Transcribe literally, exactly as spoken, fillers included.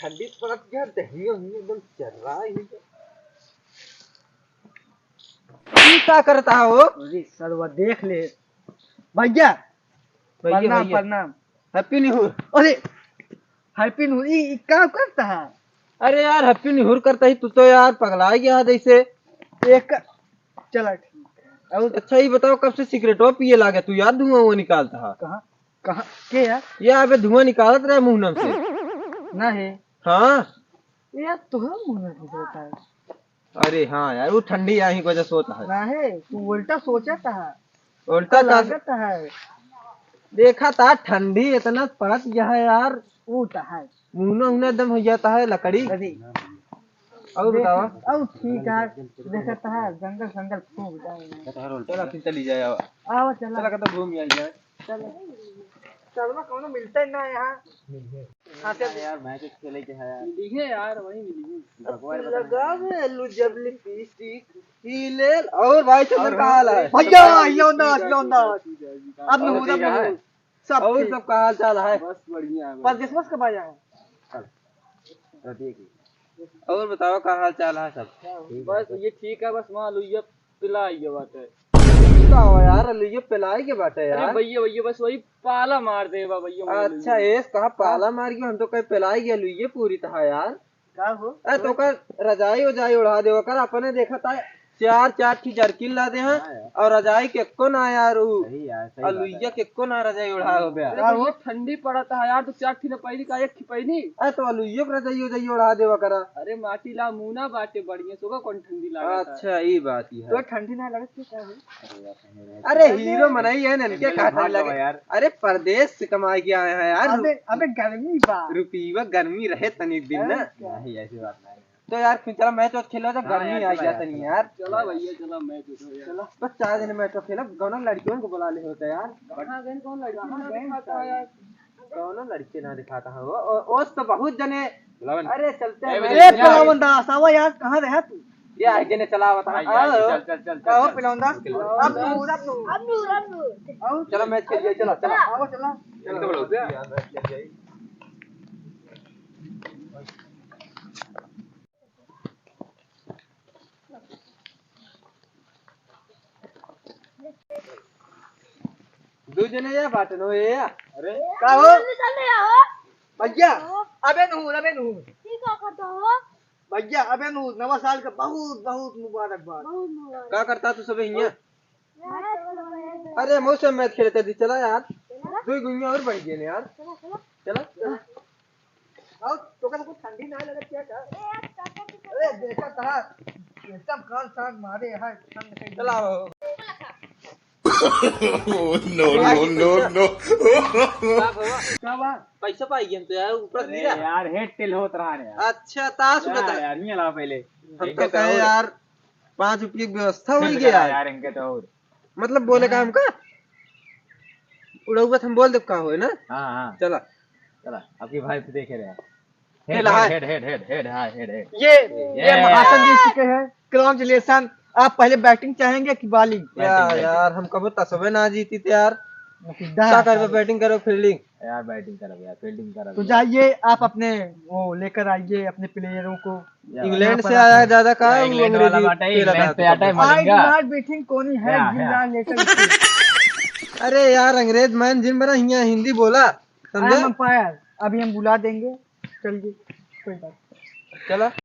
ठंडी पड़त गया, दहिया हुई एकदम चर्रा ही। ई का करता हो? अरे सरवा देख ले। भैया, भैया, प्रणाम, भैया। प्रणाम। Happy New Year। अरे, Happy New Year, ई, ई का करता है? अरे यार, Happy New Year करता ही, तू तो यार पगला गया है जैसे। एक, चला ठीक है। और अच्छा, ये बताओ, कब से सिगरेटवा पिए लागे तू यार, धुआं हुआ निकालता है? कहाँ, कहाँ, के यार? ये अबे धुआं निकालत रहे मुंह नम से। नहीं। हाँ। यार, तोहरा मुंह में घुस रहता है। अरे हाँ यार, वो ठंडी आही की वजह से होता है। नहीं, तू उल्टा सोचत है। उल्टा उल्टा का? लागत है। देखा था, ठंडी इतना पड़त गया है यार। वो तो है। मुंह उन्हें एकदम हो जाता है लकड़ी। अरे। और देख, बताओ। और ठीक है, देखत है, जंगल संगल फूंक जाए। चला, फिर चली जाए, आओ। आओ, चला। चला, कतौ घूम आई जाए। चलो। चलवा कौनो मिलता ही ना यहाँ। हाँ, चल। यार, मैच खेले के है यार। मिली है यार, वही मिली है। भगवान पता लगा नहीं। में लू जब लिपस्टिक ही ले। और भाई, चंदन और का हाल है? भैया, यो अंदाज, यो अंदाज। अब और नहूरा, ठीक है। नहूर। सब और ठीक। सबका हाल चाल है? बस बढ़िया है। परदेसवा से कब आया है? चल। तो ठीक है। और बताओ, का हाल चाल है सब? बस ये ठीक है, बस वहाँ लुइया पिलाई के बाटे। का हो यार, लुइया पिलाई के बाटे अरे यार? भैया, भैया, बस वही पाला मार दे बा भैया, वहाँ अच्छा, लुइया। एस कहा पाला मार गयो, हम तो कहे पिलाई गया लुइया पूरी तहा यार। का हो? अरे तो कर रजाई उजाई उड़ा दे, ओकर अपने देखा था, चार, चार ठी जर्किन ला दे हैं। हाँ यार। और रजाई के को ना यार, ऊ सही यार, सही बात है। लुइया के को ना रजाई उड़ा हो बे। अरे का तो हो? ये ठंडी पड़त है यार, तो चार ठी ना पहली का एक ठी पहली। अरे तो लुइया के रजाई उजाई उड़ा दे ओकरा। अरे माटी ला मुना बाटे बढ़िया, सोगा कौन ठंडी लागत है? अच्छा, ई बात ही है। तो ठंडी ना लगत के का हो? अरे हीरो मनई है ना, इनके का ठंडी लगे यार? अरे परदेस से कमाई के आए हैं यार। अबे, अबे गर्मी बा। रुपीवा गर्मी रहे तनी दिन ना। नहीं, ऐसी बात नहीं। तो यार, फिर चला मैच वैच खेला जा, हाँ गर्मी यार, आ चला गया यार, तनी चला। यार। चला भैया, चला मैच उठो यार। चला, बस चार जने मैच खेला, कौनो लड़कियों को बुला ले होता यार। कहाँ गए, कौन लड़की कहाँ ना गए? दिखाता है यार? कौनो लड़की ना दिखाता है वो। ओ, ओस तो बहुत जने। बुलावन। अरे, चलते हैं ए, मैच ए, खेला। बुलावन दास, आवा यार, कहाँ रहा तू? ये आगे ने चला बता। हाँ, यार, आओ। चल, चल, चल, चल, आओ, चल। पिलौन दास। निकल। अब नूर, अब नूर। अब नूर, अब नूर। आओ। चला मैच खेल जाए, चला, चला। आओ, चला। चल, तो बोलो, यार, मैच खेल जाए। दू जने या बाटन हो ये या? अरे का हो? जल्दी चल रहे हो? भैया, अबे नूर, अबे नूर। ठीक है, करता हो? भैया, अबे नूर, नवा साल का बहुत, बहुत मुबारकबाद। बहुत मुबारक। का करता तू सबे हियां? अरे, मौसम मैच खेलते दी, चला यार। दुई गुइया और बढ़ गए ने यार। चला, चला। चला। और तो का कुछ ठंडी ना लगत क्या का? अरे, देखा था, एकदम काल साथ मारे है, ठंड से। चला। Oh, no, no, no, no। का बात? पैसा पाई गए हम तो यार, ऊपर अरे गिरा। यार, हेड टेल होत रहा रे यार। अच्छा, ताश का उठा था। यार, नहीं अलावा पहले। हम तो कहे यार, पाँच रुपये की व्यवस्था हो गया यार। यार, इनके तो और। मतलब, बोले का हमका? उड़ौबत हम बोल देब का होए ना? हाँ, हाँ। चला। चला, आपके भाई से देखे रहे। हेड, हेड, हेड, हेड, हेड, हाँ, हेड, हेड। ये, ये ये। भाषण दे चुके हैं। Congratulation। आप पहले batting चाहेंगे कि bowling? Batting, यार, batting। यार, हम कबो तसबे ना जीती थे यार। सीधा। क्या करबे, batting करो, fielding? यार, batting करब यार, fielding करब तो यार। जाइए, आप अपने वो लेकर आइए अपने playerों को। इंग्लैंड से आया है दादा का, या वो इंग्लैंड वाला अंग्रेजी बाटे, खेला इंग्लैंड था से आता है तो। I do मलिंगा। Not batting कोनी है, या, या। जिंदा लेकर। अरे यार, अंग्रेज man जिन बना हिया हिंदी बोला, समझे? I am umpire, अभी हम बुला देंगे, चलिए, कोई बात नहीं। चला।